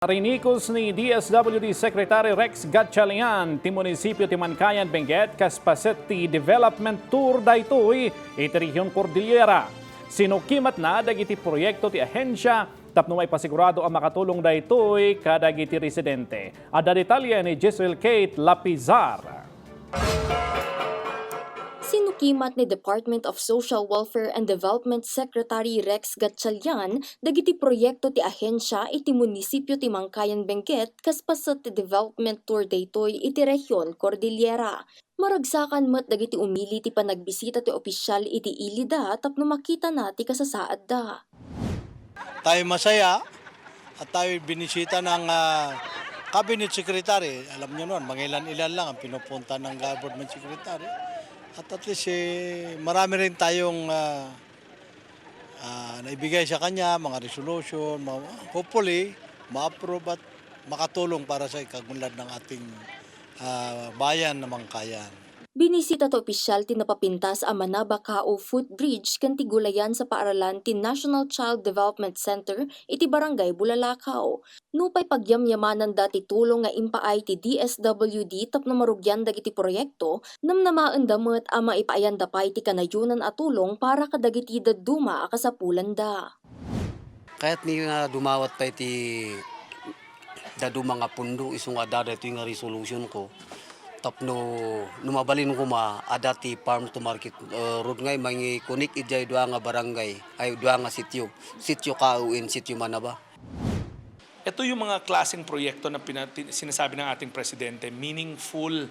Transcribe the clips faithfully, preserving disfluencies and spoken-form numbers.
Rinikos ni D S W D Secretary Rex Gatchalian ti munisipio ti Mankayan, Benguet kas paset ti development tour daytoy iti Region Cordillera. Sinukimatna dagiti proyekto ti ahensia tapno maipasigurado a makatulong daytoy kadagiti residente. Adda detalye ni Giselle Kate Lapizar. Sinukimat ni Department of Social Welfare and Development Secretary Rex Gatchalian dagiti proyekto ti ahensia iti munisipio ti Mankayan, Benguet kas paset ti development tour daytoy iti Region Cordillera. Maragsakan met dagiti umili ti panagbisita ti opisyal iti ilida tapno makitana ti kasasaadda. Tayo masaya at tayo binisita ng ah, cabinet secretary. Alam niyo naman, mangilan-ilan lang ang pinupunta ng government secretary. At at least eh, marami rin tayong ah, ah, naibigay sa kanya, mga resolution, mga, hopefully, ma-approve at makatulong para sa ikagunlad ng ating ah, bayan na Mankayan. Binisita ti opisyal ti napapintas a Manabacao Footbridge ken ti gulayan sa paaralan ti National Child Development Center iti Barangay Bulalakaw. Nupay pagyamyamananda ti tulong nga impaay ti D S W D tapno marugian dagiti proyekto, namnamaenda met a maipaayanda pay ti kanayonan a tulong para kadagiti dadduma a kasapulanda. Kayatmi nga dumawat pay ti dadduma nga pundo isu nga adda daytoy nga resolution ko. Tapno no mabalin koma, adda ti farm to market uh, road nga mangi-connect idiay dua nga barangay, ay dua nga sitio, sitio Kao and sitio Manaba. Ito yung mga klaseng proyekto na pina- sinasabi ng ating presidente, meaningful.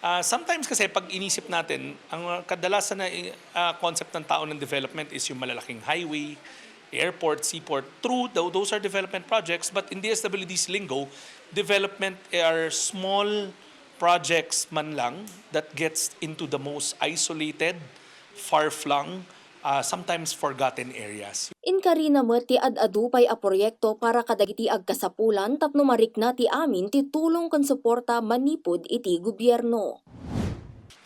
Uh, sometimes kasi pag inisip natin, ang kadalasan na uh, concept ng tao ng development is yung malalaking highway, airport, seaport. True, those are development projects, but in D S W D's lingo, development are small projects man lang that gets into the most isolated, far-flung, uh, sometimes forgotten areas. Inkarina met ti ad-adu pay a proyekto para kadagiti agkasapulan tapno marikna ti amin ti tulong ken suporta manipud iti gobierno.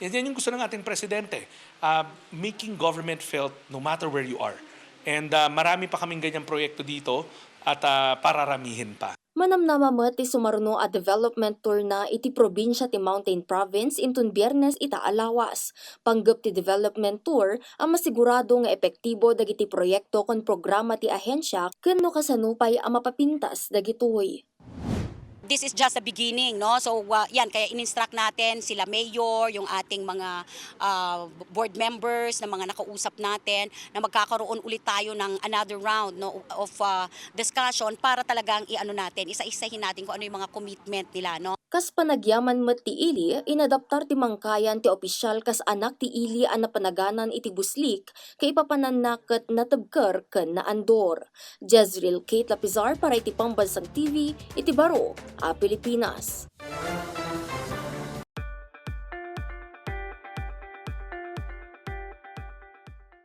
Yan yung gusto ng ating presidente, uh, making government felt no matter where you are. And uh, marami pa kaming ganyang proyekto dito at uh, pararamihin pa. Manamnama met ti sumaruno a development tour na iti probinsia ti Mountain Province inton Biernes ita a lawas. Panggep ti development tour a masigurado nga epektibo dagiti proyekto ken programa ti ahensia ken no kasano pay a mapapintas dagitoy. This is just a beginning, no? So, uh, yan, kaya in-instruct natin sila mayor, yung ating mga uh, board members na mga nakausap natin na magkakaroon ulit tayo ng another round, no, of uh, discussion para talagang i-ano natin, isa-isahin natin kung ano yung mga commitment nila, no? Kas panagyaman met ti ili, inadaptar ti Mankayan ti opisyal kas anak ti ili a napanaganan iti buslik, kaipapananna ket natebker ken naandor. Jezreel Kate Lapizar para iti Pambansang T V iti baro a Pilipinas.